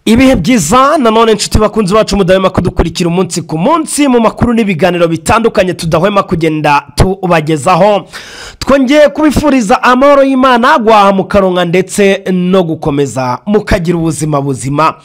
Ibihe byiza nanone nshuti bakunzi bacu mudahwema kudukurikira umunsi ku munsi mu makuru n'ibiganiro bitandukanye tudahwema kugenda tubagezaho. Twongeye kubifuriza amahoro y'Imana, guhaha mukaronka ndetse no gukomeza mukagira ubuzima buzima.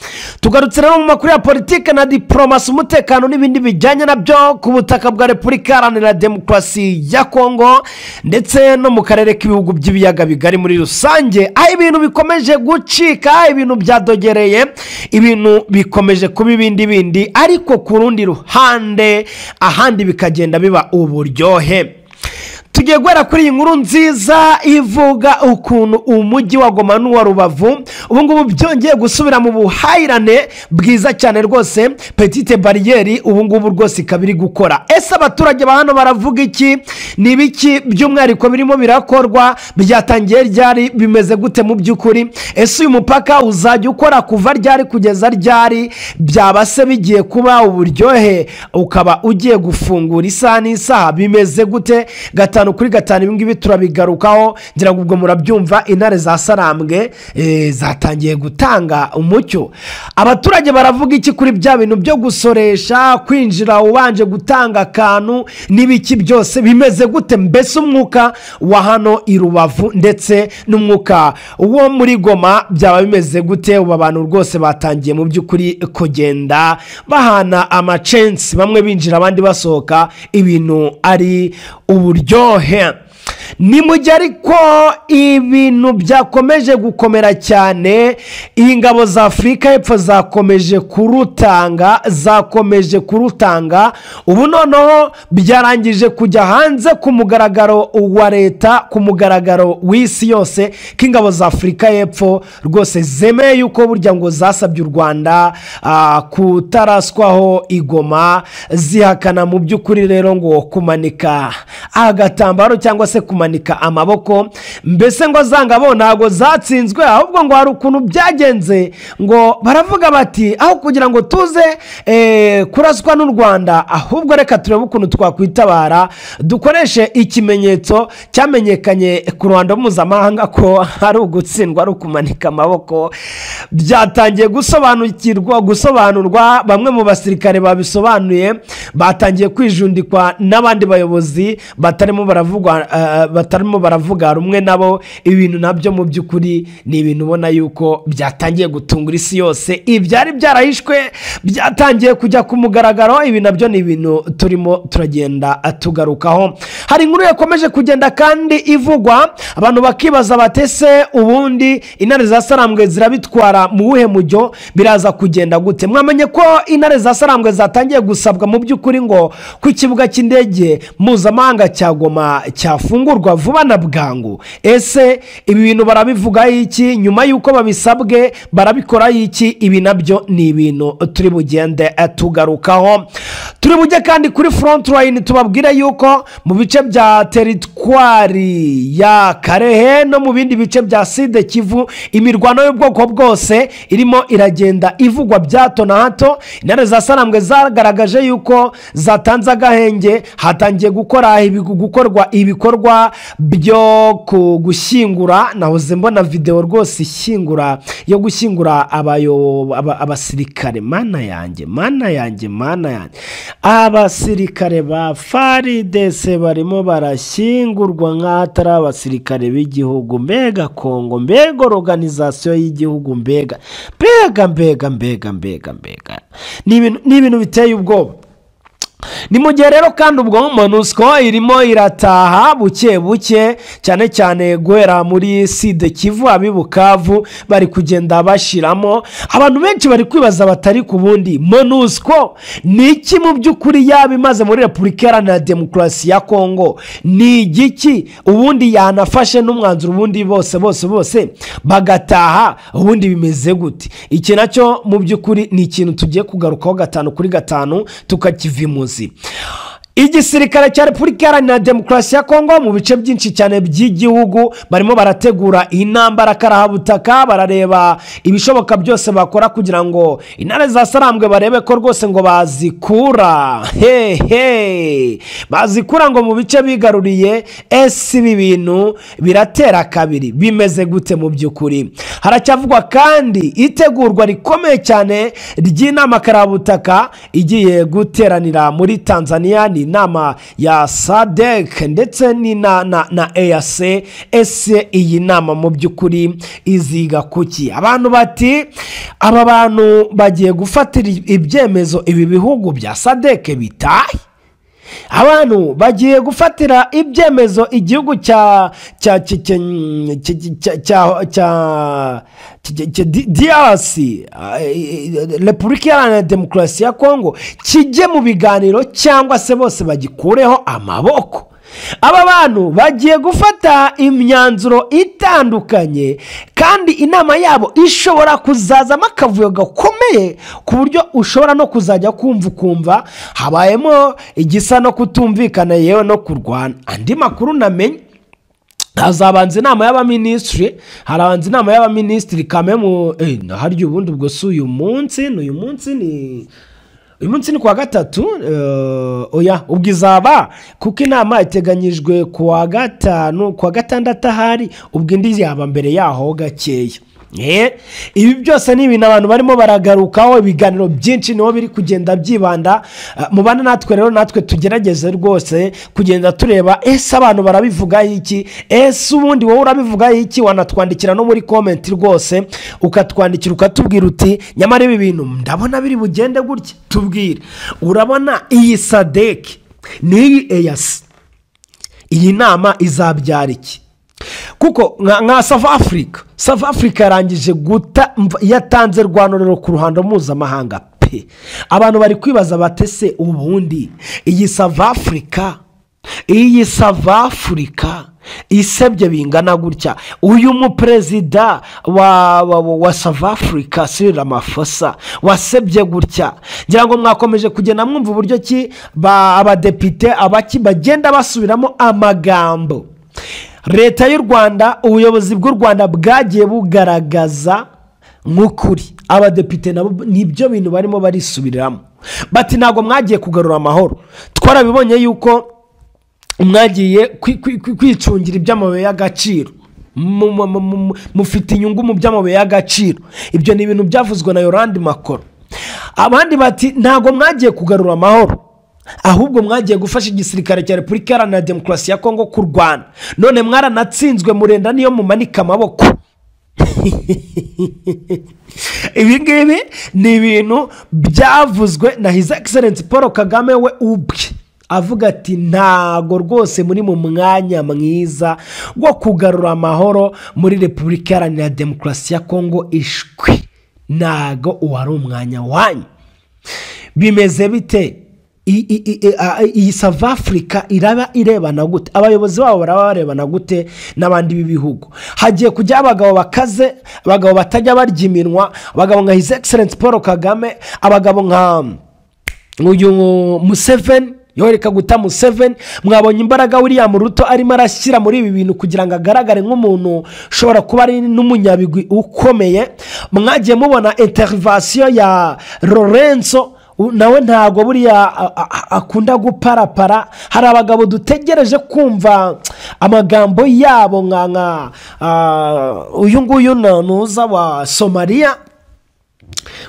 Tugarutse rero mu makuru ya politike na diplomasi, umutekano n'ibindi bijyanye nabyo ku butaka bwa Repubulika Iharanira Demokarasi ya Kongo ndetse no mu karere k'ibihugu by'ibiyaga bigari muri rusange, aho ibintu bikomeje gucika, ibintu byadogereye, ibintu bikomeje kuba ibindi bindi, ariko ku rundi ruhande ahandi bikagenda biba uburyohe. Tugiye guhera kuri iyi nkuru nziza ivuga ukuntu umujyi wa Goma n'uwa Rubavu ubu ngubu byongeye gusubira mu buhahirane bwiza cyane rwose. Petite barrière ubu ngubu rwose ikaba iri gukora. Ese abaturage ba hano baravuga iki? Ni ibiki by'umwihariko birimo birakorwa? Byatangiye ryari? Bimeze gute mu by'ukuri? Ese uyu mupaka uzajya ukora kuva ryari kugeza ryari? Byaba se bigiye kuba uburyohe, ukaba ugiye gufungura isaha n'isaha? Bimeze gute? 5 kuri 5 ibi ngibi turabigarukaho, ngira ngo ubwo murabyumva. Intare za Sarambwe zatangiye gutanga umucyo. Abaturage baravuga iki kuri bya bintu byo gusoresha, kwinjira ubanje gutanga akantu n'ibiki byose bimeze gute? Mbese umwuka wa hano i Rubavu ndetse n'umwuka wo muri Goma byaba bimeze gute? Ubu abantu rwose batangiye mu by'ukuri kugenda bahana amacensi, bamwe binjira abandi basohoka, ibintu ari uburyohe. Ni mu gihe ariko ibintu byakomeje gukomera cyane, ingabo za Afurika y'Epfo zakomeje kurutanga. Ubu noneho byarangije kujya hanze ku mugaragaro wa leta, ku mugaragaro w'isi yose, ko ingabo za Afurika y'Epfo rwose zemeye yuko burya ngo zasabye u Rwanda kutaraswaho igoma, zihakana mu by'ukuri rero ngo kumanika agatambaro cyangwa se kumanika amaboko. Mbese ngo za ngabo ntabwo zatsinzwe, ahubwo ngo hari ukuntu byagenze, ngo baravuga bati aho kugira ngo tuze kuraswa n'u Rwanda, ahubwo reka turebe ukuntu twakwitabara, dukoreshe ikimenyetso cyamenyekanye ku ruhando mpuzamahanga ko ari ugutsindwa, ari ukumanika amaboko. Byatangiye gusobanurwa, bamwe mu basirikare babisobanuye batangiye kwijundikwa n'abandi bayobozi batarimo baravuga rumwe nabo. Ibintu nabyo mu by'ukuri ni ibintu ubona yuko byatangiye gutungura isi yose. Ibyari byarahishwe byatangiye kujya ku mugaragaro. Ibi nabyo ni ibintu turimo turagenda tugarukaho. Hari inkuru yakomeje kugenda kandi ivugwa, abantu bakibaza batese ubundi intare za Sarambwe zirabitwara mu wuhe mujyo? Biraza kugenda gute? Mwamenye ko intare za Sarambwe zatangiye gusabwa mu by'ukuri ngo ku kibuga cy'indege mpuzamahanga cya Goma cyafungurwa vuba na bwangu. Ese ibi bintu barabivugaho iki? Nyuma y'uko babisabwe barabikoraho iki? Ibi nabyo ni ibintu turi bugende tugarukaho. Turi bujye kandi kuri front line, tubabwire yuko mu bice bya teritwari ya Karehe no mu bindi bice bya Sud Kivu imirwano y'ubwoko bwose irimo iragenda ivugwa bya hato na hato. Intare za Sarambwe zagaragaje yuko zatanze agahenge, hatangiye gukorwa ibikorwa byo gushyingura. Nahoze mbona videwo rwose ishyingura, yo gushyingura abasirikare. Mana yanjye, Mana yanjye, Mana yanjye, abasirikare ba FARDC barimo barashyingurwa nk'aho atari abasirikare b'igihugu. Mbega Kongo, mbega organization y'igihugu, mbega, mbega, mbega, mbega, mbega, mbega! Ni ibintu biteye ubwoba. Ni mu gihe rero kandi ubwo MONUSCO irimo irataha buke buke, cyane cyane guhera muri Sud Kivu, ab'i Bukavu bari kugenda bashiramo. Abantu benshi bari kwibaza batari ku bundi MONUSCO ni iki mu by'ukuri yaba imaze muri Repubulika Iharanira Demokarasi ya Kongo? Ni igiki ubundi yanafashe n'umwanzuro ubundi bose bose bose bagataha? Ubundi bimeze gute? Iki nacyo mu by'ukuri ni ikintu tugiye kugarukaho 5 kuri 5, tukakiva imuzi. Igisirikare cya Repubulika Iharanira Demokarasi ya Kongo mu bice byinshi cyane by'igihugu barimo barategura intambara karahabutaka, barareba ibishoboka byose bakora kugira ngo intare za Sarambwe barebe ko rwose ngo bazikura hehe, bazikura ngo mu bice bigaruriye. Ese ibi bintu biratera kabiri bimeze gute mu by'ukuri? Haracyavugwa kandi itegurwa rikomeye cyane ry'inama karahabutaka igiye guteranira muri Tanzania, ni inama ya SADC ndetse ni na EAC. Ese iyi nama mu by'ukuri iziga kuki? Abantu bati aba bantu bagiye gufatira ibyemezo ibi bihugu bya SADC bitahe, abantu bagiye gufatira ibyemezo igihugu cya cya cya cya cya cya DRC, Repubulika Iharanira Demokarasi ya Kongo, kijye mu biganiro cyangwa se bose bagikureho amaboko. Aba bantu bagiye gufata imyanzuro itandukanye, kandi inama yabo ishobora kuzazamo akavuyo gakomeye, ku buryo ushobora no kuzajya kumva ukumva habayemo igisa no kutumvikana, yewe no kurwana. Andi makuru namenye, hazabanza inama y'abaminisitiri, harabanza inama y'abaminisitiri kamemu harya ubundi ubwo si uyu munsi, ni uyu munsi, ni uyu munsi, ni kuwa gatatu. Oya, ubwo izaba, kuko inama iteganyijwe kuwa gatanu, kuwa gatandatu ahari, ubwo indi yaba mbere yaho gakeya. Ibi byose ni ibintu abantu barimo baragarukaho, ibiganiro byinshi niho biri kugenda byibanda. Mubana natwe rero, natwe tugerageze rwose kugenda tureba ese abantu barabivugaho iki, ese ubundi wowe urabivugaho iki? Wanatwandikira no muri comment rwose, ukatwandikira ukatubwira uti nyamara ibi bintu ndabona biri bugende gutya. Tubwire, urabona iyi SADC n'iyi EAC, iyi nama izabyara iki? Kuko nka South Africa, South Africa yarangije guta, yatanze rwanorero ku ruhando mpuzamahanga pe. Abantu bari kwibaza batese ubundi iyi South Africa, iyi South Africa isebye bingana gutya, uyu muperezida wa South Africa Cyril Ramaphosa wasebye gutya. Ngira ngo mwakomeje kugenda mwumva uburyo ki abadepite abaki bagenda basubiramo amagambo leta y'u Rwanda, ubuyobozi bw'u Rwanda bwagiye bugaragaza nk'ukuri. Abadepite nabo nibyo bintu barimo barisubiriramo, bati ntabwo mwagiye kugarura amahoro, twarabibonye yuko mwagiye kwicungira iby'amabuye y'agaciro, mufite inyungu mu by'amabuye y'agaciro. Ibyo ni ibintu byavuzwe na Yolande Makolo. Abandi bati ntabwo mwagiye kugarura amahoro, ahubwo mwagiye gufasha igisirikare cya Repubulika Iharanira Demokarasi ya Kongo kurwana, none mwaranatsinzwe murenda niyo mumanika amaboko. Ibi ngibi ni ibintu byavuzwe na His Excellency Paul Kagame we ubwe, avuga ati ntago rwose muri mu mwanya mwiza wo kugarura amahoro muri Repubulika Iharanira Demokarasi ya Kongo, ishwi ntago uwari umwanya wanyu. Bimeze bite? Iyi South Africa iraba irebana gute? Abayobozi babo baraba barebana gute n'abandi b'ibihugu? Hagiye kujya abagabo bakaze, abagabo batajya barya iminwa, abagabo nka His Excellency Paul Kagame, abagabo nka uyu Museveni, Yoweri Kaguta Museveni. Mwabonye imbaraga William Ruto arimo arashyira muri ibi bintu kugira ngo agaragare nk'umuntu ushobora kuba ari n'umunyabigwi ukomeye. Mwagiye mubona intervention ya Lorenzo, nawe ntago buriya akunda guparapara. Hari abagabo dutegereje kumva amagambo yabo nka uyu nguyu nuza wa Somalia,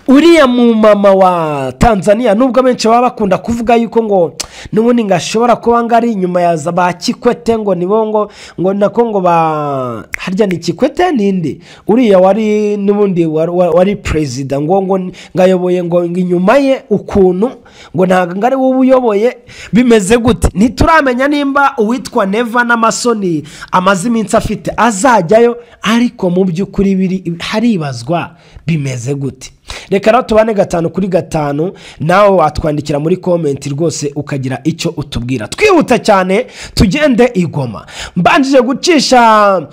uriya mu mama wa Tanzania, nubwo benshi baba bakunda kuvuga yuko ngo n'ubundi ngashobora kuba ngari inyuma ya ba Kikwete, ngo nibo ngo nako ngo ba harya ni Kikwete ninde uriya wari n'ubundi wari president, ngo ngayoboye ngo inyuma ye ukuntu ngo ntago ngari wowe uyoboye bimeze gute. Ntituramenya nimba uwitwa Neva n'amasoni amaze iminsi afite azajyayo, ariko mu by'ukuri biri haribazwa bimeze gute. Reka rero tubane 5 kuri 5, nawe watwandikira muri comment rwose ukagira icyo utubwira. Twihuta cyane tugende i Goma. Mbanjije gucisha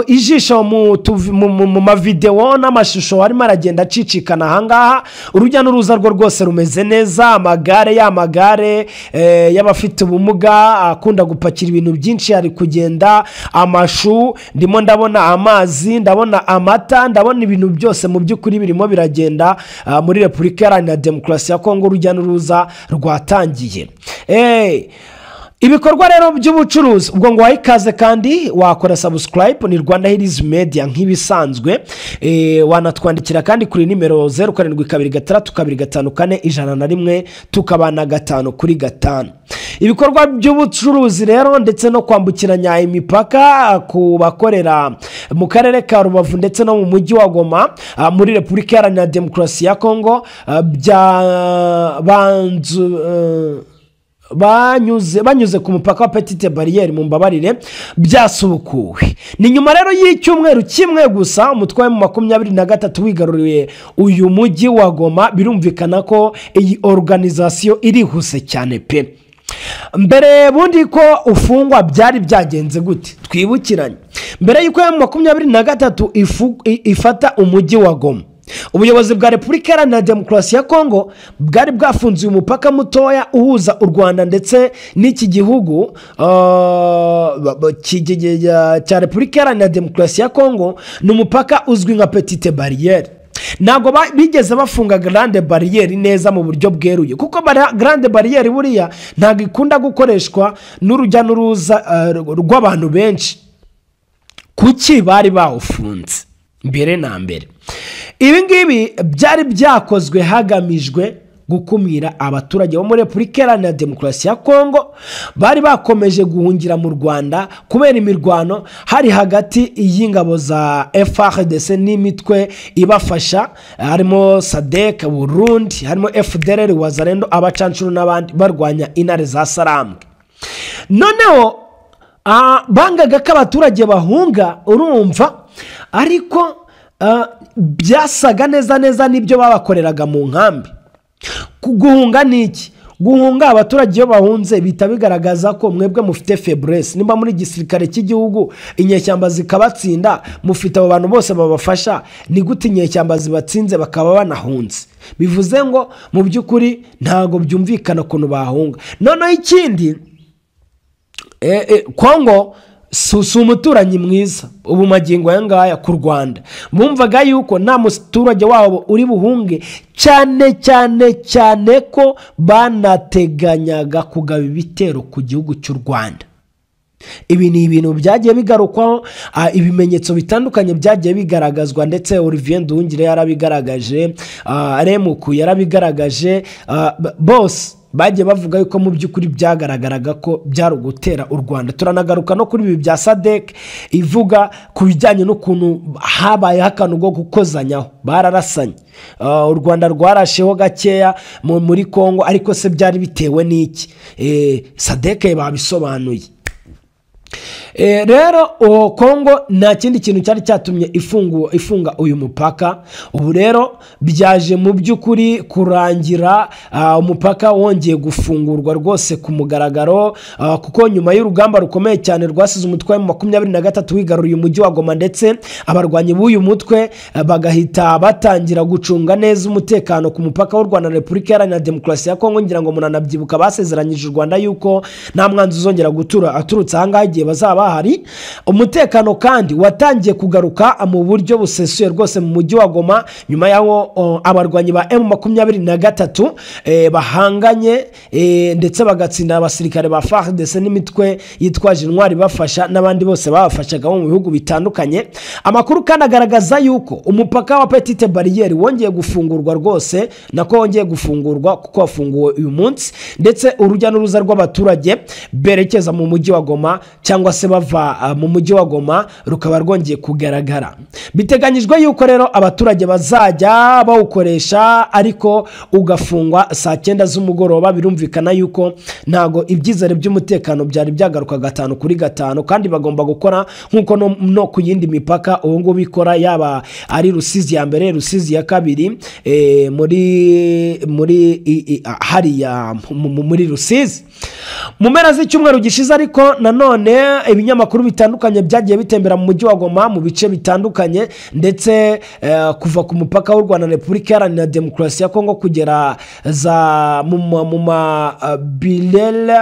ijisho mu mavideo n'amashusho arimo aragenda acicikana ahangaha. Urujya n'uruza rwo rwose rumeze neza, amagare y'amagare y'abafite ubumuga akunda gupakira ibintu byinshi ari kugenda, amashu ndimo ndabona, amazi ndabona, amata ndabona, ibintu byose mu by'ukuri birimo biragenda muri Repubulika Iharanira Demokarasi ya Kongo. Urujya n'uruza rwatangiye. Ibikorwa rero by'ubucuruzi, ubwo ngo ikaze kandi wakora subscribe, ni Rwanda Hills Media nk'ibisanzwe. Wanatwandikira kandi kuri nimero 0726254101, tukabana 5 kuri 5. Ibikorwa by'ubucuruzi rero ndetse no kwambukiranya imipaka ku bakorera mu karere ka Rubavu ndetse no mu mujyi wa Goma muri Repubulika Iharanira Demokarasi ya Kongo banyuze ku mupaka wa Petite Barriere, mu mbabarire, byasubukuwe. Ni nyuma rero y'icyumweru kimwe gusa umutwe wa 23 wigaruriye uyu mujyi wa Goma. Birumvikana ko iyi organisation irihuse cyane pe. Mbere bundi ko ufungwa byari byagenze gute? Twibukiranye. Mbere y'uko 23 ifata umujyi wa Goma, ubuyobozi bwa Repubulika Iharanira Demokarasi ya Kongo bwari bwafunze uyu mupaka mutoya uhuza u Rwanda ndetse n'iki gihugu cya Repubulika Iharanira Demokarasi ya Kongo. Ni umupaka uzwi nka Petite Barriere. Ntabwo bigeze bafunga Grande Barriere neza mu buryo bweruye, kuko Grande Barriere buriya ntabwo ikunda gukoreshwa n'urujya n'uruza rw'abantu benshi. Kuki bari bawufunze mbere na mbere? Ibi ngibi byari byakozwe hagamijwe gukumira abaturage bo muri Repubulika Iharanira Demokarasi ya Kongo bari bakomeje guhungira mu Rwanda kubera imirwano hari hagati y'ingabo za FARDC n'imitwe ibafasha, harimo SADC Burundi, harimo FDLR Wazalendo, abacancuro n'abandi barwanya intare za Sarambwe. Noneho bangaga ko abaturage bahunga, urumva, ariko byasaga neza neza n'ibyo babakoreraga mu nkambi. Guhunga ni iki? Guhunga, abaturage iyo bahunze bita bigaragaza ko mwebwe mufite faiblesse. Nimba muri gisirikare cy'igihugu inyeshyamba zikabatsinda, mufite abo bantu bose babafasha, ni gute inyeshyamba zibatsinze bakaba banahunze? Bivuze ngo mu by'ukuri ntago byumvikana ukuntu bahunga. Noneho ikindi, Kongo si umuturanyi mwiza ubu magingo aya ngaya ku Rwanda. Bumvaga yuko nta muturage wabo uri buhunge, cyane cyane cyane ko banateganyaga kugaba ibitero ku gihugu cy'u Rwanda. Ibi ni ibintu byagiye bigarukwaho, ibimenyetso bitandukanye byagiye bigaragazwa, ndetse Olivier Nduhungire yarabigaragaje, Remuku yarabigaragaje, bose bagiye bavuga yuko mu by'ukuri byagaragaraga ko byari ugutera u Rwanda. Turanagaruka no kuri ibi bya SADC ivuga ku bijyanye n'ukuntu habayeho akantu ko gukozanyaho, bararasanye. U Rwanda rwarasheho gakeya muri Kongo, ariko se byari bitewe n'iki? SADC babisobanuye. Rero Kongo nta kindi kintu cyari cyatumye ifunga uyu mupaka. Ubu rero byaje mu by'ukuri kurangira umupaka wongeye gufungurwa rwose ku mugaragaro, kuko nyuma y'urugamba rukomeye cyane rwasize umutwe wa 23 wigaruriye umujyi wa Goma, ndetse abarwanyi b'uyu mutwe bagahita batangira gucunga neza umutekano ku mupaka w'u Rwanda na Repubulika Iharanira Demokarasi ya Kongo. Ngira ngo munanabyibuka, basezeranyije u Rwanda yuko nta mwanzi uzongera gutura aturutse ahangaha igihe bazaba bahari. Umutekano kandi watangiye kugaruka mu buryo busesuye rwose mu mujyi wa Goma, nyuma yaho abarwanyi ba M23 bahanganye ndetse bagatsinda abasirikare ba FARDC n'imitwe yitwaje intwari bafasha n'abandi bose babafashaga mu bihugu bitandukanye. Amakuru kandi agaragaza yuko umupaka wa Petite Barriere wongeye gufungurwa rwose, nako wongeye gufungurwa kuko wafunguwe uyu munsi, ndetse urujya n'uruza rw'abaturage berekeza mu mujyi wa Goma cyangwa se bava mu mujyi wa Goma rukaba rwongeye kugaragara. Biteganyijwe yuko rero abaturage bazajya bawukoresha ariko ugafungwa saa 9 z'umugoroba. Birumvikana yuko ntago ibyizere by'umutekano byari byagaruka 5 kuri 5, kandi bagomba gukora nkuko no ku yindi mipaka ubu ngubu ikora, yaba ari Rusizi ya mbere, Rusizi ya kabiri, muri hariya muri Rusizi. Mu mpera z'icyumweru gishize ariko nanone ibinyamakuru bitandukanye byagiye bitembera mu mujyi wa Goma mu bice bitandukanye, ndetse kuva ku mupaka w'u Rwanda na Repubulika Iharanira Demokarasi ya Kongo kugera za mu ma Bilele,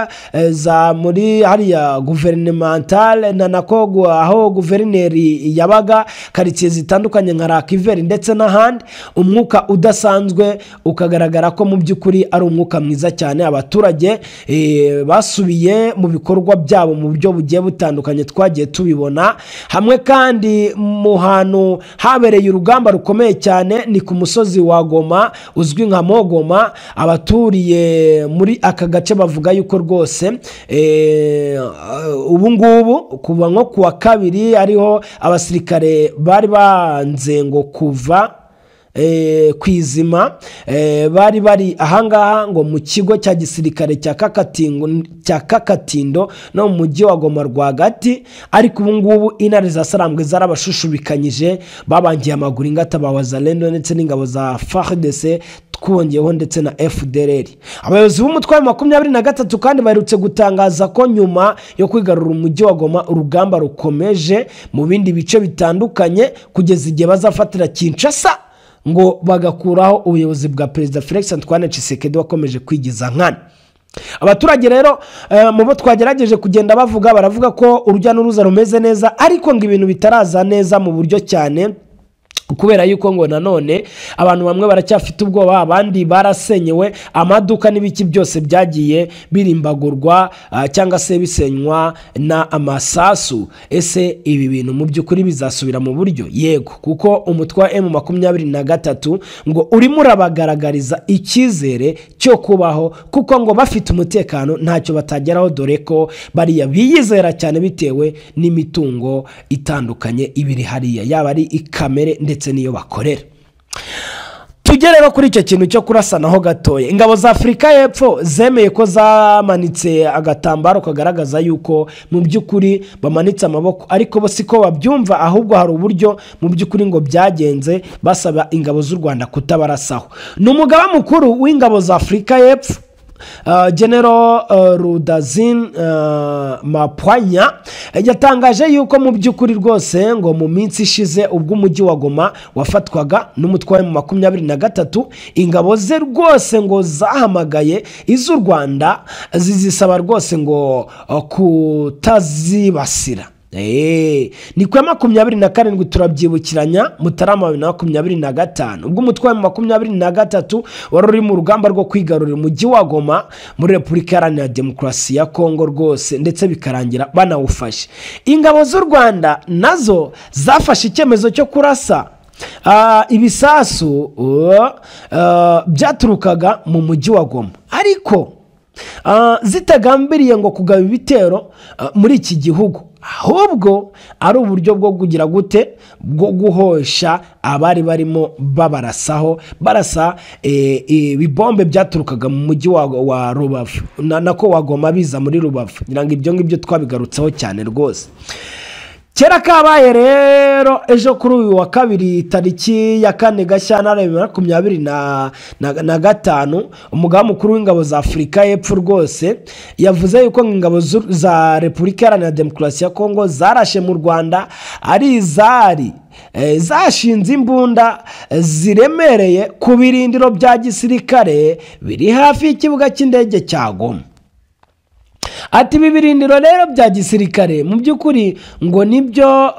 za muri hariya gouvernementale na nako aho guverineri yabaga, karitsiye zitandukanye nka Rakiveri ndetse n'ahandi, umwuka udasanzwe ukagaragara ko mu by'ukuri ari umwuka mwiza cyane. Abaturage basubiye mu bikorwa byabo mu buryo bugiye butandukanye, twagiye tubibona hamwe. Kandi mu hantu habereye urugamba rukomeye cyane ni ku musozi wa Goma uzwi nka Mogoma. Abaturiye muri aka gace bavuga yuko rwose ubu ngubu kuva nko kuwa kabiri ariho abasirikare bari banze ngo kuva kwizima, bari ahangaha ngo mu kigo cya gisirikare cya Kakatindo no mu mujyi wa Goma rwagati, ariko ubu ngubu intare za Sarambwe zarabashushubikanyije, babangiye amaguru ingata ba Wazalendo ndetse n'ingabo za FARDC, twongeyeho ndetse na FDLR. Abayobozi b'umutwe wa 23 kandi baherutse gutangaza ko nyuma yo kwigarura umujyi wa Goma urugamba rukomeje mu bindi bice bitandukanye kugeza igihe bazafatira Kinshasa ngo bagakuraho ubuyobozi bwa Perezida Felix Antoine Tshisekedi wakomeje kwigiza nkana. Abaturage rero mu bo twagerageje kugenda bavuga, baravuga ko urujya n'uruza rumeze neza, ariko ngo ibintu bitaraza neza mu buryo cyane, kubera yuko ngo nanone abantu bamwe baracyafite ubwoba, abandi barasenyewe amaduka n'ibiki byose byagiye birimbagurwa cyangwa se bisenywa na amasasu. Ese ibi bintu mu by'ukuri bizasubira mu buryo? Yego, kuko umutwe wa M23 ngo urimo urabagaragariza icyizere cyo kubaho, kuko ngo bafite umutekano ntacyo batageraho, dore ko bariya biyizera cyane bitewe n'imitungo itandukanye ibiri hariya, yaba ari ikamere ndetse niyo bakorera. Tujye rero kuri icyo kintu cyo kurasanaho gatoya. Ingabo za Afurika y'Epfo zemeye ko zamanitse agatambaro kagaragaza yuko mu by'ukuri bamanitse amaboko, ariko bo siko babyumva, ahubwo hari uburyo mu by'ukuri ngo byagenze basaba ingabo z'u Rwanda kutabarasaho. Ni umugaba mukuru w'ingabo za Afurika y'Epfo, General Rudazin Mapwanya, yatangaje yuko mu by'ukuri rwose ngo mu minsi ishize ubwo umujyi wa Goma wafatwaga n'umutwe wa 23, ingabo ze rwose ngo zahamagaye iz'u Rwanda zizisaba rwose ngo kutazibasira. Ni ku ya 27, turabyibukiranya, Mutarama 2025, ubwo umutwe wa 23 wari uri mu rugamba rwo kwigarurira umujyi wa Goma muri Repubulika Iharanira Demokarasi ya Kongo rwose, ndetse bikarangira banawufashe. Ingabo z'u Rwanda nazo zafashe icyemezo cyo kurasa ibisasu byaturukaga mu mujyi wa Goma, ariko zitagambiriye ngo kugaba ibitero muri iki gihugu, ahubwo ari uburyo bwo kugira gute, bwo guhosha abari barimo babarasaho, barasa ibibombe byaturukaga mu mujyi wa Rubavu, nako wa Goma biza muri Rubavu. Ngira ngo ibyo ngibyo twabigarutseho cyane rwose. Kera kabaye rero, ejo kuri uyu wa kabiri tariki ya 4 Gashyantare 2025, umugaba mukuru w'ingabo za Afurika y'Epfo rwose yavuze yuko ingabo za Repubulika Iharanira Demokarasi ya Kongo zarashe mu Rwanda ari izari zashinze imbunda ziremereye ku birindiro bya gisirikare biri hafi y'ikibuga cy'indege cya Goma. Ati ibi birindiro rero bya gisirikare mu by'ukuri ngo nibyo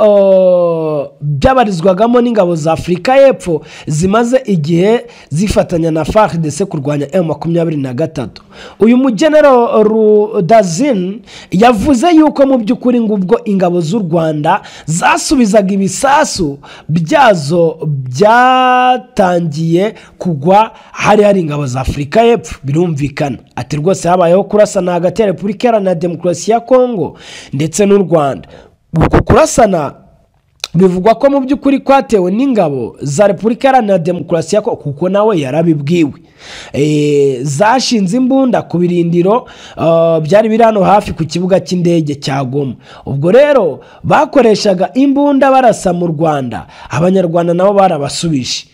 byabarizwagamo n'ingabo za Afurika y'Epfo zimaze igihe zifatanya na FARDC kurwanya M23. Uyu mugenero Rudazin yavuze yuko mu by'ukuri ngo ubwo ingabo z'u Rwanda zasubizaga ibisasu byazo byatangiye kugwa hari ingabo za Afurika y'Epfo. Birumvikana ati rwose habayeho kurasana hagati ya Repubulika Iharanira Demokarasi ya Kongo ndetse n'u Rwanda. Uku kurasana bivugwa ko mu by'ukuri kwatewe n'ingabo za Repubulika Iharanira Demokarasi ya Kongo, kuko nawe yarabibwiwe, zashinze imbunda ku birindiro byari biri hano hafi ku kibuga cy'indege cya Goma. Ubwo rero bakoreshaga imbunda barasa mu Rwanda, Abanyarwanda nabo barabasubije.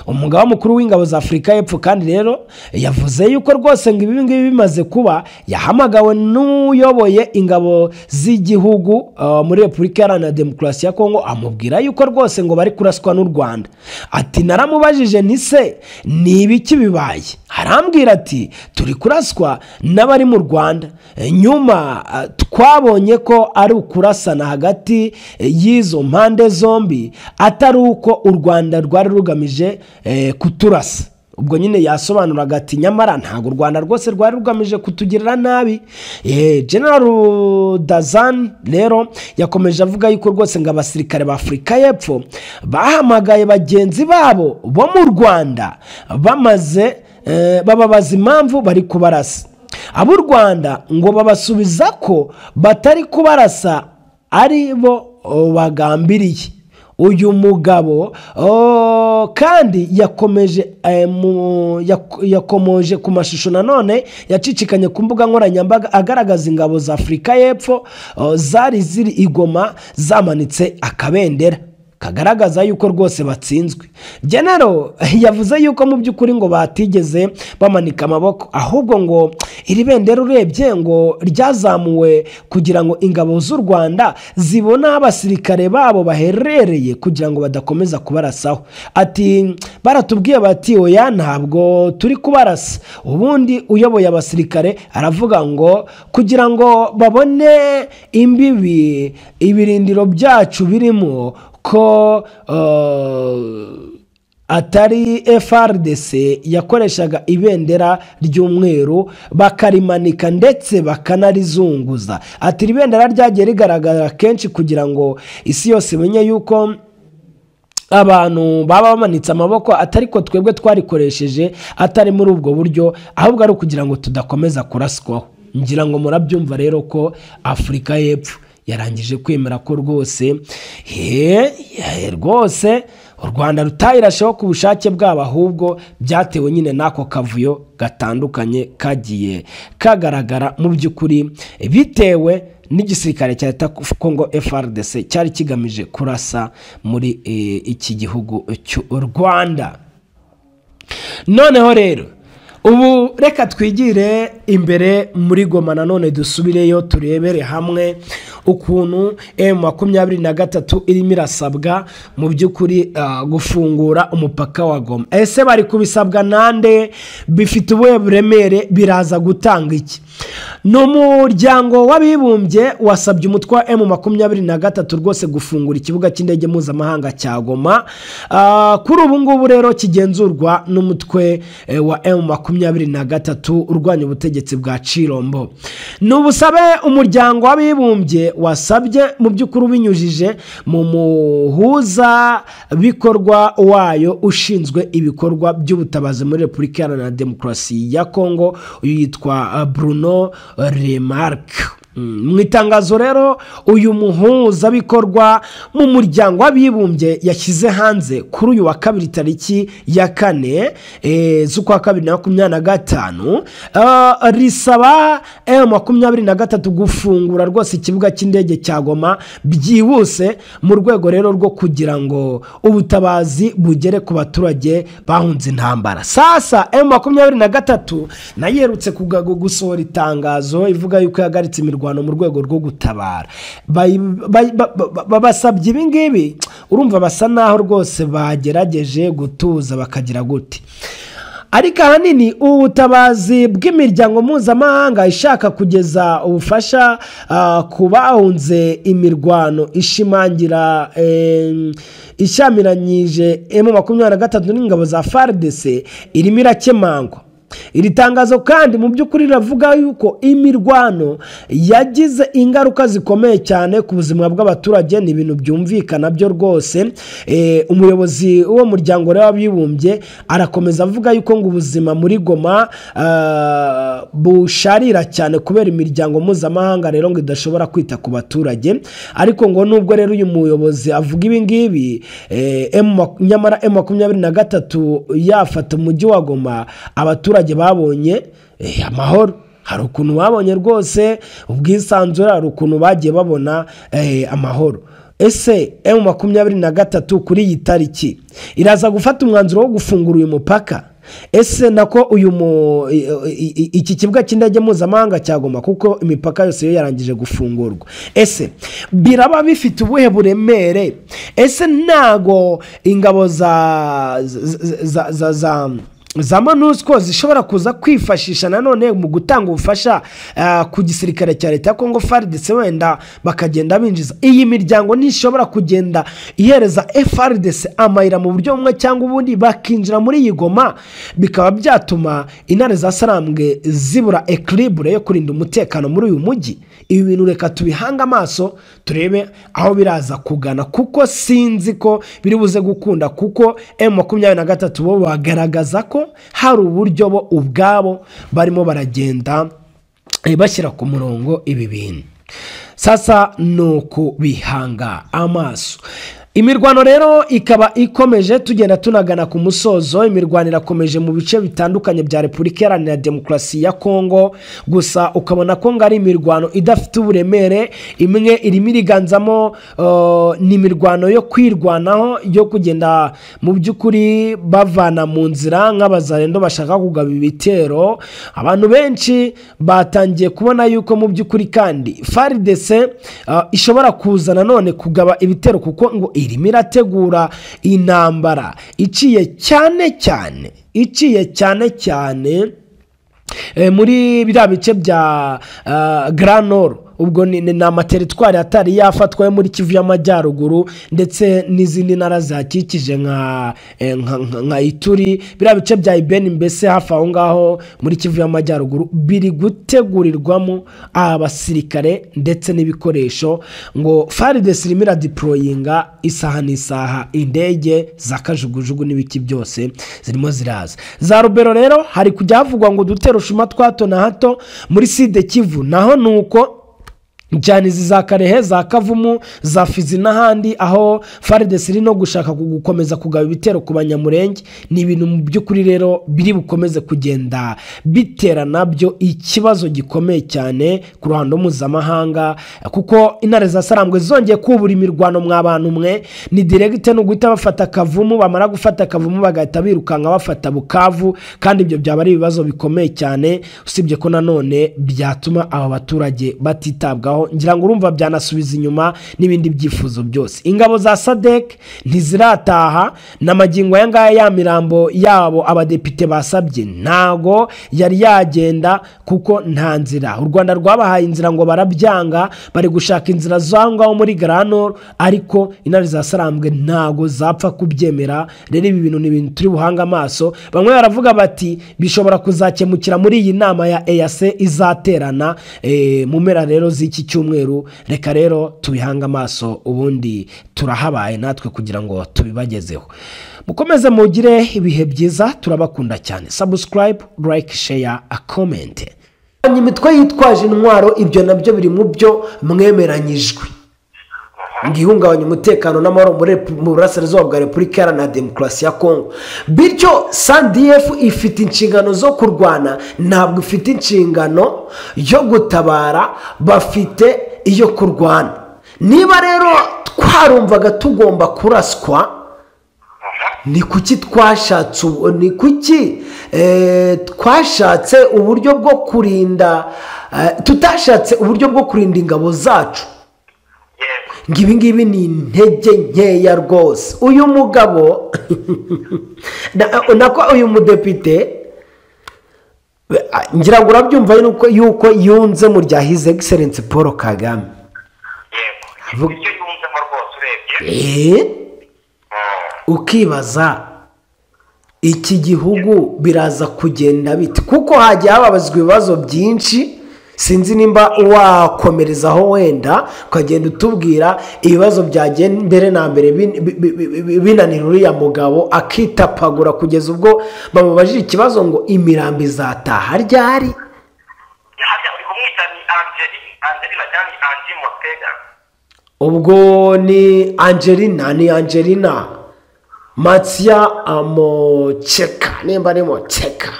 Umugaba mukuru w'ingabo za Afurika y'Epfo kandi rero yavuze yuko rwose ngo ibi ngibi bimaze kuba yahamagawe n'uyoboye ingabo z'igihugu muri Repubulika Iharanira Demokarasi ya Kongo, amubwira yuko rwose ngo bari kuraswa n'u Rwanda. Ati naramubajije nti se ni ibiki bibaye? Arambwira ati turi kuraswa n'abari mu Rwanda. Nyuma twabonye ko ari ukurasana hagati y'izo mpande zombi, atari uko u Rwanda rwari rugamije kuturasa. Ubwo nyine yasobanuraga ati nyamara ntabwo u Rwanda rwose rwari rugamije kutugirira nabi. General Dazan rero yakomeje avuga yuko rwose ngo abasirikare ba Afurika y'Epfo bahamagaye bagenzi babo bo mu Rwanda bamaze bababaza impamvu bari kubarasa. Ab'u Rwanda ngo babasubiza ko batari kubarasa ari bo bagambiriye. Uyu mugabo kandi yakomeje yakomoje ku mashusho nanone yacicikanye ku mbuga nkoranyambaga agaragaza ingabo za Afurika y'Epfo zari ziri i Goma zamanitse akabendera kagaragaza yuko rwose batsinzwe. General yavuze yuko mu by'ukuri ngo batigeze bamanika amaboko, ahubwo ngo iri bendera urebye ngo ryazamuwe kugira ngo ingabo z'u Rwanda zibone abasirikare babo baherereye kugira ngo badakomeza kubarasaho. Ati baratubwiye bati oya ntabwo turi kubarasa. Ubundi uyoboye abasirikare aravuga ngo kugira ngo babone imbibi ibirindiro byacu birimo ko atari FARDC yakoreshaga ibendera ry'umweru bakarimanika ndetse bakanarizunguza. Ati ibendera ryagiye rigaragara kenshi kugira ngo isi yose imenye yuko abantu baba bamanitse amaboko, atari ko twebwe twarikoresheje atari muri ubwo buryo, ahubwo ari ukugira ngo tudakomeza kuraswaho. Ngira ngo murabyumva rero ko Afurika y'Epfo yarangije kwemera ko rwose rwose u Rwanda rutayirasheho ku bushake bwabo, ahubwo byatewe nyine n'ako kavuyo gatandukanye kagiye kagaragara mu by'ukuri bitewe n'igisirikare cya leta Kongo FARDC cyari kigamije kurasa muri iki gihugu cy'u Rwanda. Noneho rero ubu reka twigire imbere muri Goma nanone dusubireyo turebere hamwe ukuntu M23 irimo irasabwa mu by'ukuri gufungura umupaka wa Goma. Ese bari kubisabwa nande? Bifite ubuhe buremere? Biraza gutanga iki? N'umuryango w'abibumbye wasabye umutwe wa M23 rwose gufungura ikibuga cy'indege mpuzamahanga cya Goma. Kuri ubu ngubu rero kigenzurwa n'umutwe wa M23 urwanya ubutegetsi bwa Chilombo. N'ubusabe umuryango w'abibumbye wasabye mu by'ukuri binyujije mu muhuza bikorwa wayo ushinzwe ibikorwa by'ubutabazi muri Repubulika Iharanira Demokarasi ya Kongo, uyu yitwa Bruno Remarque. Mu itangazo rero uyu muhuza bikorwa mu muryango w'abibumbye yashyize hanze kuri uyu wa kabiri tariki ya 4 z'ukwa kabiri 2025, risaba M23 gufungura rwose ikibuga cy'indege cya Goma byihuse mu rwego rero rwo kugira ngo ubutabazi bugere ku baturage bahunze intambara. Sasa M23 nayerutse gusohora itangazo ivuga yuko yahagaritse imirwano mu rwego rwo gutabara. Babasabye ibi ngibi, urumva basa naho rwose bagerageje gutuza bakagira gute. Ariko ahanini ubutabazi bw'imiryango mpuzamahanga ishaka kugeza ubufasha ku bahunze imirwano ishimangira ishyamiranyije M23 n'ingabo za FARDC irimo irakemangwa. Iri tangazo kandi mu by'ukuri riravuga yuko imirwano yagize ingaruka zikomeye cyane ku buzima bw'abaturage. Ni ibintu byumvikana byo rwose. Umuyobozi w'uwo muryango rero w'abibumbye arakomeza avuga yuko ngo ubuzima muri Goma busharira cyane kubera imiryango mpuzamahanga rero ngo idashobora kwita ku baturage. Ariko ngo nubwo rero uyu muyobozi avuga ibi ngibi, nyamara M23 yafata umujyi wa Goma, abaturage babonye amahoro. Hari ukuntu babonye rwose ubwisanzure, hari ukuntu bagiye babona amahoro. Ese M23 kuri iyi tariki iraza gufata umwanzuro wo gufungura uyu mupaka? Ese nako uyu iki kibuga cy'indege mpuzamahanga cya Goma, kuko imipaka yose yo yarangije gufungurwa, ese biraba bifite ubuhe buremere? Ese ntago ingabo za za za za za MONUSCO zishobora kuza kwifashisha nanone mu gutanga ubufasha ku gisirikare cya leta ya Congo FARDC, wenda bakagenda binjiza iyi miryango? Ntishobora kugenda ihereza FARDC amayira mu buryo bumwe cyangwa ubundi, bakinjira muri iyi Goma, bikaba byatuma intare za Sarambwe zibura equilibre yo kurinda umutekano muri uyu mujyi? Ibi bintu reka tubihanga amaso turebe aho biraza kugana, kuko sinzi ko biri buze gukunda, kuko M23 bo bagaragaza ko hari uburyo bo ubwabo barimo baragenda bashyira ku murongo ibi bintu. Sasa nuko bihanga amaso. Imirwano rero ikaba ikomeje, tugenda tunagana ku musozo. Imirwano irakomeje mu bice bitandukanye bya Repubulika Iharanira Demokarasi ya Kongo, gusa ukabona ko ngo ari imirwano idafite uburemere. Imwe irimo iriganzamo ni imirwano yo kwirwanaho, yo kugenda mu by'ukuri bavana mu nzira nk'abazarendo bashaka kugaba ibitero. Abantu benshi batangiye kubona yuko mu by'ukuri kandi FARDC ishobora kuza nanone kugaba ibitero, kuko ngo irimo irategura intambara iciye cyane cyane, iciye cyane cyane muri biriya bice bya Grand Nord. Ubwo ni amateritwari atari yafatwa yo muri Kivu y'Amajyaruguru ndetse n'izindi ntara zihakikije nka Ituri, biriya bice bya Ibeni, mbese hafi aho ngaho muri Kivu y'Amajyaruguru biri gutegurirwamo abasirikare ndetse n'ibikoresho. Ngo FARDC irimo iradeployinga isaha n'isaha, indege za kajugujugu n'ibiki byose zirimo ziraza. Za Rubero rero hari kujya havugwa ngo udutero shuma twa hato na hato muri Sud Kivu, naho nuko cyane izi za Karehe, za Kavumu, za Fizi n'ahandi, aho FARDC iri no gushaka gukomeza kugaba ibitero ku Banyamurenge. Ni ibintu mu by'ukuri rero biri bukomeze kugenda bitera nabyo ikibazo gikomeye cyane ku ruhando mpuzamahanga, kuko intare za Sarambwe zongeye kubura imirwano mwa bantu mwe, ni direct no guhita bafata Kavumu, bamara gufata Kavumu bagahita birukanka bafata Bukavu, kandi ibyo byaba ari ibibazo bikomeye cyane, usibye ko nanone byatuma aba baturage batitabwaho. Ngira ngo urumva byanasubiza inyuma n'ibindi byifuzo byose. Ingabo za SADC ntizirataha n'amagingo aya ngaya, ya mirambo yabo abadepite basabye ntago yari yagenda, kuko nta nzira. U Rwanda rwabahaye inzira ngo barabyanga, bari gushaka inzira zaho ngaho muri Grand Nord, ariko intare za Sarambwe ntago zapfa kubyemera. Rero ibi bintu ni ibintu turi buhanga amaso. Bamwe baravuga bati bishobora kuzakemukira muri iyi nama ya EAC izaterana mu mpera rero z'iki cyumweru. Reka rero tubihanga amaso, ubundi turahabaye natwe kugira ngo tubibagezeho. Mukomeze mugire ibihe byiza, turabakunda cyane. Subscribe, like, share, comment. Imitwe yitwaje intwaro, ibyo nabyo biri mu byo mwemeranyijwe, ngo ihungabanya umutekano n'amahoro mu burasirazuba bwa Repubulika Iharanira Demokarasi ya Kongo. Bityo SANDF ifite inshingano zo kurwana, ntabwo ifite inshingano yo gutabara, bafite iyo kurwana. Niba rero twarumvaga tugomba kuraswa, ni kuki twashatse, ni kuki twashatse uburyo bwo kurinda, tutashatse uburyo bwo kurinda ingabo zacu? Ngo ibi ngibi ni intege nkeya rwose. Uyu mugabo nako uyu mudepite, ngira ngo urabyumva yuko yunze mu rya His Excellency Paul Kagame. Yego, ibyo yunzemo rwose urebye. Ukibaza Iki gihugu biraza kugenda bite? Kuko hagiye hababazwa ibibazo byinshi, sinzi nimba wakomerezaho wenda ukagenda utubwira ibibazo byagiye mbere na mbere binanira uriya mugabo akitapagura kugeza ubwo bamubajije ikibazo ngo imirambo izataha ryari. Ubwo ni Angelina, ni Angelina Matsia Amocheka, nimba ari Mocheka.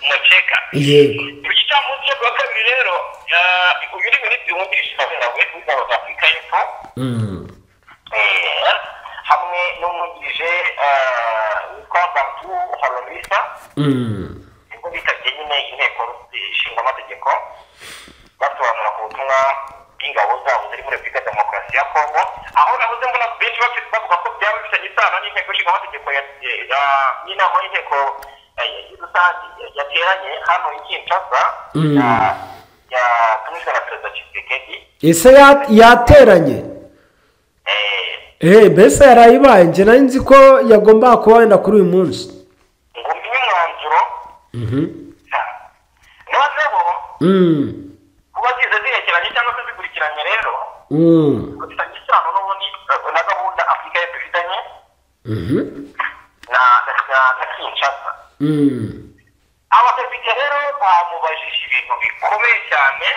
Mocheka. Yego. Ku gicamunsi cyo kuwa kabiri rero, uyu ni minisitiri wungirije w'ingabo za Afurika y'Epfo hamwe n'umwungirije witwa Bantu Holomisa, nibwo bitabye nyine inteko ishinga amategeko basobanura ku butumwa bw'ingabo zabo ziri muri Repubulika ya Demokarasi ya Kongo, aho nabuze mbona benshi bavuga ko byaba bifitanye isano n'inteko ishinga amategeko n'inama y'inteko rusange yateranye hano i Kinshasa yatumijwe na Perezida Tshisekedi. Ese yateranye? Mbese yarayibaye? Njye nari nzi ko yagombaga kuba wenda kuri uyu munsi. Ngo mbibe umwanzuro noneho kuba zize zirekeranye cyangwa se zikurikiranye rero bifitanye isano n'ubundi na gahunda Afurika y'Epfo ifitanye na Kinshasa. Abadepite rero bamubajije ibintu bikomeye cyane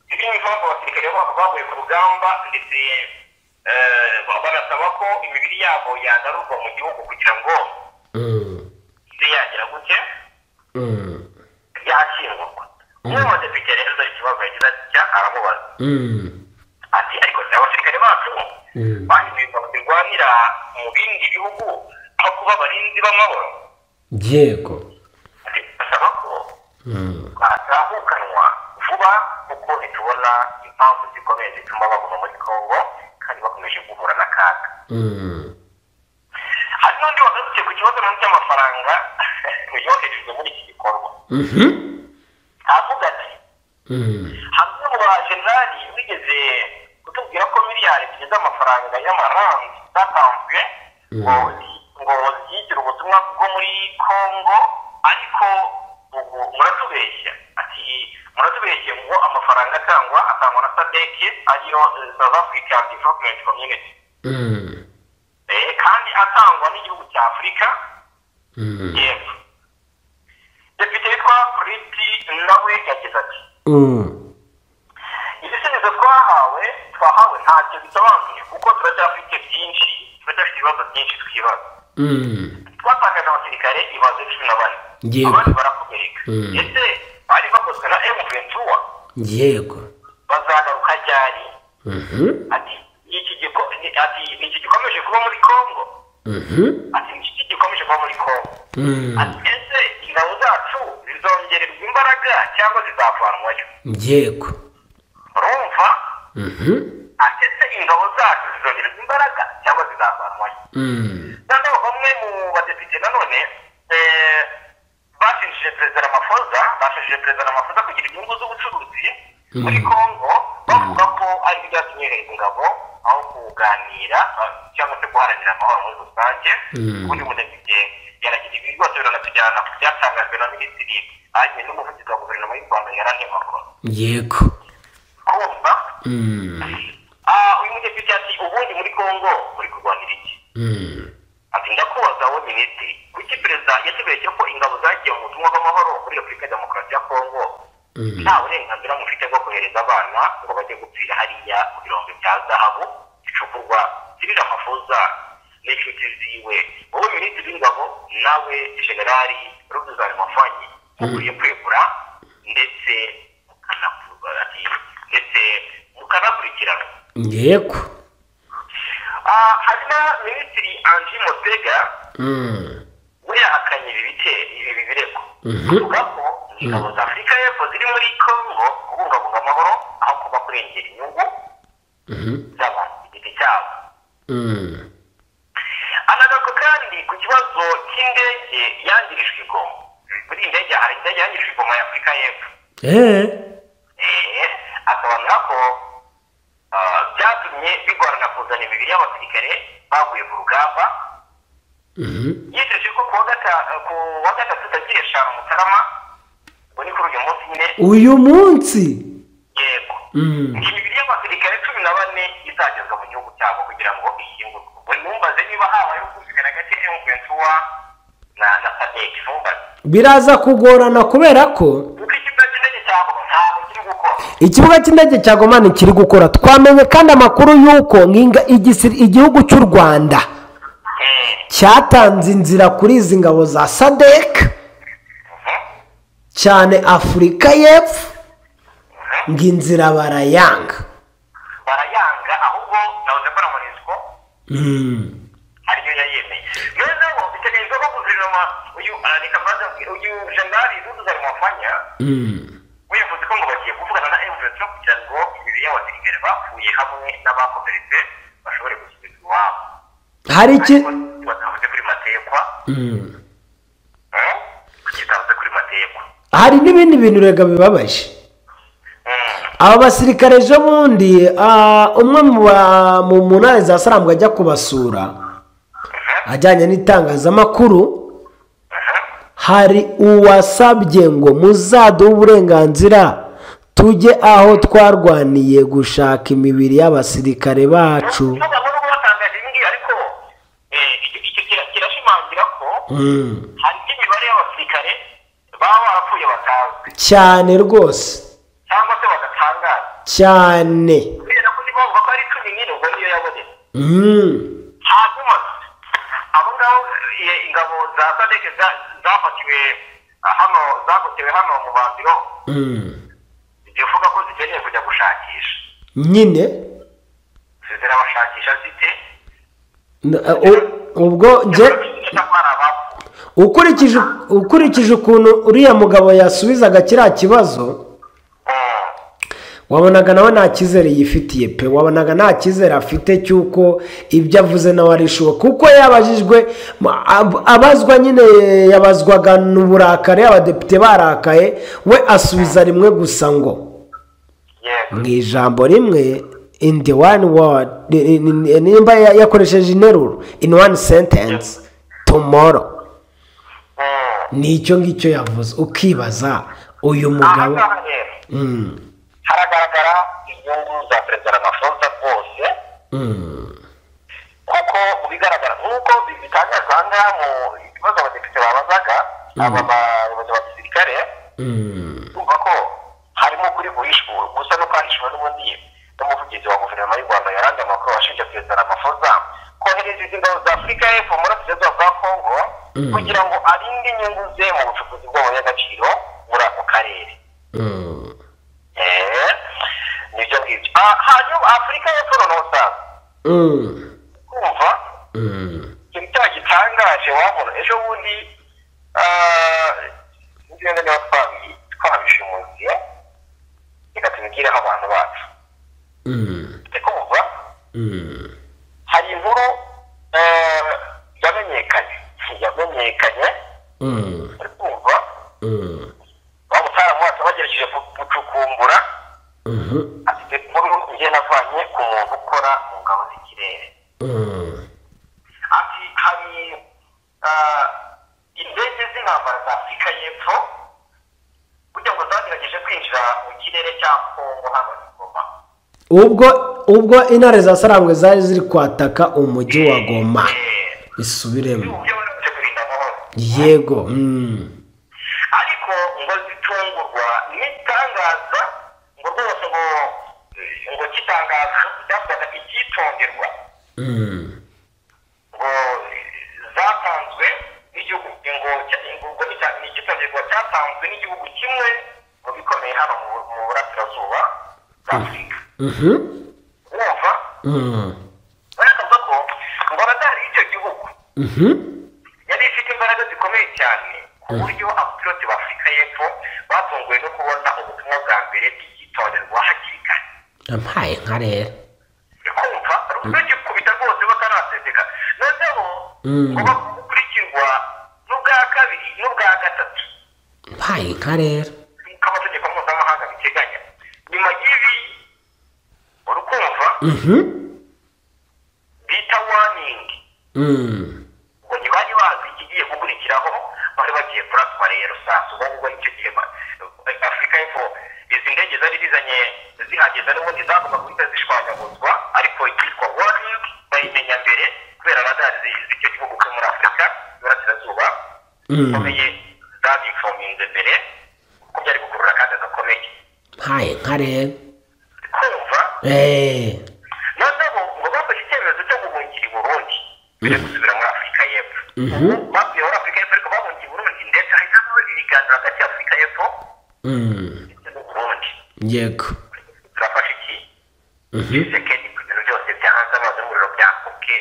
birimo abasirikare baguye ku rugamba, ndetse banasaba ko imibiri yabo yagarurwa mu gihugu kugira ngo ibe yagira gute yashyingurwa. Umwe mu badepite rero dore ikibazo yagize atya, aramubaza ati ariko abasirikare bacu bahinduye ingabo zirwanira mu bindi bihugu aho kuba abarinzi b'amahoro. Yego. Basaba ko batahukanwa vuba kuko ntitubona impamvu zikomeye zituma baguma muri Kongo kandi bakomeje guhura n'akaga. Hari n'undi wagarutse ku kibazo cy'amafaranga yoherejwe muri iki gikorwa, avuga ati hamwe mu bajenerali wigeze kutubwira ko miliyari ebyiri z'amafaranga y'amarandi zatanzwe ngo zigire ubutumwa bwo muri Kongo, ariko ubu muratubeshya. Ati muratubeshye ngo amafaranga atangwa na SADC ariyo South African Development Community, kandi atangwa n'igihugu cya Afurika y'Epfo. Depite witwa Priti nawe yagize ati ibisubizo twahawe ntacyo bisobanuye kuko turacyafite byinshi, turacyafite ibibazo byinshi twibaza. Twatakaje abasirikare ibaze 14, abandi barakomereka. Ese bari bakozwe na M23? Yego. Bazagaruka ryari? Ati iki gikomeje kuba muri Kongo. Ati iki gikomeje kuba muri Kongo. Ati ese ingabo zacu zizongererwa imbaraga cyangwa zizavanwayo? Yego. Urumva? Ati ese ingabo zacu zizongererwa imbaraga cyangwa zizavanwayo? Noneho bamwe mu badepite nanone bashinjije Perezida Ramaphosa kugira inyungu z'ubucuruzi muri Kongo, bavuga ko ari ibyatumye ingabo aho kuganira cyangwa se guharanira amahoro muri rusange. Ubundi mudepite yaragira ibi rwose biranatujyana ku byatangajwe na minisitiri hanyuma n'umuvugizi wa guverinoma y'u Rwanda Yolande Makolo. Yego. Kumva uyu mudepite ati ubundi muri Kongo muri kurwanira iki? Ati ndakubaza wowe minisitiri, kuki perezida yatubeshye ko ingabo zagiye mu butumwa bw'amahoro muri Repubulika ya Demokarasi ya Kongo nta burenganzira mufite bwo kohereza abana ngo bajye gupfira hariya mu birombe bya zahabu bicukurwa Cyril Ramaphosa n'inshuti ziwe? Wowe minisitiri w'ingabo nawe generali Ruduzari Mafanyi mukwiye kwegura ndetse mukanakurikiranwa. Yego. Hari na minisitiri Angie Motega we yahakanye ibi birego, avuga ko ingabo za Afurika y'Epfo ziri muri Kongo kubungabunga amahoro aho kuba kurengera inyungu z'abantu ku giti cyabo. Anagaruka kandi ku kibazo cy'indege yangirijwe i Goma. Muri iyi ndege hari indege yangirijwe i Goma ya Afurika y'Epfo. Asobanura ko byatumye bigorana kuzana imibiri y'abasirikare baguye ku rugamba Yijeje ko ku wa gatatu tariki 5 Mutarama, ubwo ni kuri uyu munsi nyine, uyu munsi yego, imibiri y'abasirikare 14 izagezwa mu gihugu cyabo kugira ngo ishyingurwe. Ubwo numbaze niba habayeho kumvikana hagati ya M23 na SADC, numbaze biraza kugorana kubera ko ikibuga cy'indege cya Goma ntikiri gukora. Twamenye kandi amakuru y'uko igihugu cy'u Rwanda cyatanze inzira kuri izi ngabo za SADC, cyane Afurika y'Epfo, ngo inzira barayanga ahubwo nahoze mbona MONUSCO ariyo yayemeye. Noneho biteganyijwe ko guverinoma uyu uyu Jenerali Dudu Mafanya we yavuze ko ngo bagiye kuvugana na M23 kugira ngo imibiri y'abasirikare bapfuye hamwe n'abakomeretse bashobore gusubizwa iwabo. Hari iki batavuze kuri Matekwa? Kitavuze kuri Matekwa. Hari n'ibindi bintu rega bibabaje. Aba basirikare ejo bundi umwe mu ntare za Sarambwe ajya kubasura ajyanye n'itangazamakuru, hari uwasabye ngo muzaduhe uburenganzira tujye aho twarwaniye gushaka imibiri y'abasirikare bacu. Ariko kirashimangira ko hari imibare y'abasirikare baba barapfuye batazwi cyane rwose, cyangwa se badatangaza cyane, kubera ko niba bavuga ko ari 14 ubwo niyo yabonetse. Hanyuma abo ngabo ingabo za SADC zafatiwe hano, zagotewe hano mu Bandiro, zivuga ko zikeneye kujya gushakisha nyine, zirabashakisha zite? Ubwo nje ukurikije ukuntu uriya mugabo yasubizaga kiriya kibazo, wabonaga nawe nta cyizere yifitiye pe, wabonaga nta cyizere afite cy'uko ibyo avuze nawe arishuwa, kuko yabajijwe abazwa nyine, yabazwaga n'uburakari, abadepite barakaye, we asubiza rimwe gusa ngo mu ijambo rimwe, in the one word, nimba yakoresheje interuro, in one sentence, tomorrow. Nicyo ngicyo yavuze. Ukibaza uyu mugabo haragaragara inyungu za Perezida Ramaphosa rwose, kuko mu bigaragara nk'uko bitangazwa aha ngaha mu bibazo abadepite babazaga aba bayobozi ba gisirikare, urumva ko harimo kuri guhishwa gusa no kwahishwa n'ubundi n'umuvugizi wa guverinoma y'u Rwanda yaranze amakuru ashinja Perezida Ramaphosa kohereza izi ngabo za Afurika y'Epfo muri Burasirazuba bwa Kongo kugira ngo arinde inyungu ze mu bucukuzi bw'amabuye y'agaciro muri ako karere. Nibyo ngibyo. Hanyuma Afurika y'Epfo noneho sasa kumva ikintu cyaha gitangaje wabona ejo bundi ngenda niba twabishimuye, reka tubigireho abantu bacu. Kumva hari inkuru yamenyekanye kumva wa mutaramu wacu bagerageje gucukumbura, afite inkuru ngiye navanye ku muntu ukora mu ngabo z'ikirere. Ati hari indege z'intambara za Afurika y'Epfo burya ngo zagerageje kwinjira mu kirere cya Kongo hano i Goma. Ubwo intare za Sarambwe zari ziri kwataka umujyi wa Goma, isubiremo yego. Ariko ngo zitungurwa n'itangaza ngo rwose ngo kitangaza cyavugaga icyitonderwa, ngo zatanzwe n'igihugu, ngo ni icyitonderwa cyatanzwe n'igihugu kimwe mu bikomeye hano mu burasirazuba bwa Afurika. Wumva barakavuga ko ngo radari y'icyo gihugu yari ifite imbaraga zikomeye cyane, ku buryo abapilote ba Afurika y'Epfo batunguwe no kubona ubutumwa bwa mbere bw'icyitonderwa hakiri kare. Ampaye nka rero kumva rugikubita rwose bataraseseka, noneho ngo bakurikirwa n'ubwa kabiri n'ubwa gatatu. Ampaye nka rero nk'uko amategeko mpuzamahanga biteganya. Nyuma y'ibi urukumva bita warning, ngo ntibari Bari bagiye kuraswa rero sasa. Ubwo ngubwo icyo gihe Afurika y'Epfo izi ndege zari zizanye zihageze n'ubundi zagomba guhita zishwanyaguzwa, ariko icyitwa warning bayimenya mbere kubera radari z'icyo gihugu cyo muri Afurika y'Iburasirazuba zikomeye zabinfominze mbere ko byari gukurura akaga gakomeye. Haye nka rero kumva noneho ngo bafashe icyemezo cyo guhungira i Burundi mbere gusubira muri Afurika y'Epfo. Bavuye muri Afurika y'Epfo ariko bahungiye i Burundi, ndetse hahita habaho ibiganiro hagati ya Afurika y'Epfo ndetse n'u Burundi. Yego. Turafashe iki Tshisekedi ku bintu byose byahanze amazi n'umuriro byakubwe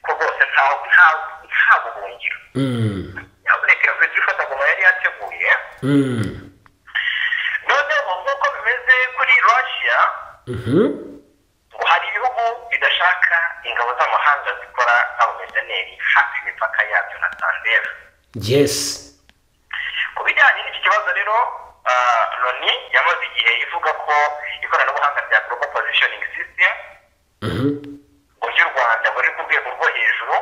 ko rwose nta buhungiro. Nyabuneka iyo viziyo ifata Goma yari yateguye. Noneho nk'uko bimeze kuri Russia, ngo hari ibihugu bidashaka ingabo z'amahanga zikora nk'abamerceneri hafi y'imipaka yabyo na Sandera. Yes. Ku bijyanye n'iki kibazo rero, Loni yamaze igihe ivuga ko ikoranabuhanga rya Global Positioning System ngo ry'u Rwanda buri ku rwego rwo hejuru,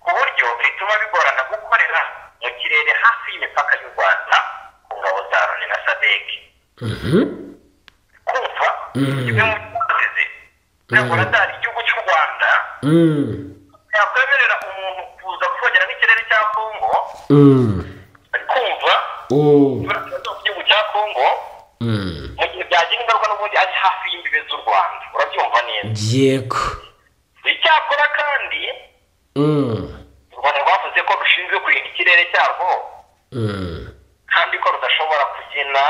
ku buryo rituma bigorana gukorera mu kirere hafi y'imipaka y'u Rwanda ku ngabo za Loni na SADC. Kumva kimwe mu byazize ntabwo radari igihugu cy'u Rwanda yakwemerera umuntu kuza kuvogera nk'ikirere cya Kongo, kumva igihugu cya Kongo mu gihe byagira ingaruka n'ubundi ari hafi y'imbibe z'u Rwanda. Urabyumva neza? Yego. Icyakora kandi u Rwanda rwavuze ko rushinzwe kurinda ikirere cyarwo kandi ko rudashobora kugena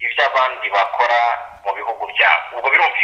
ibyo abandi bakora mu bihugu byabo. Ubwo birumvikana.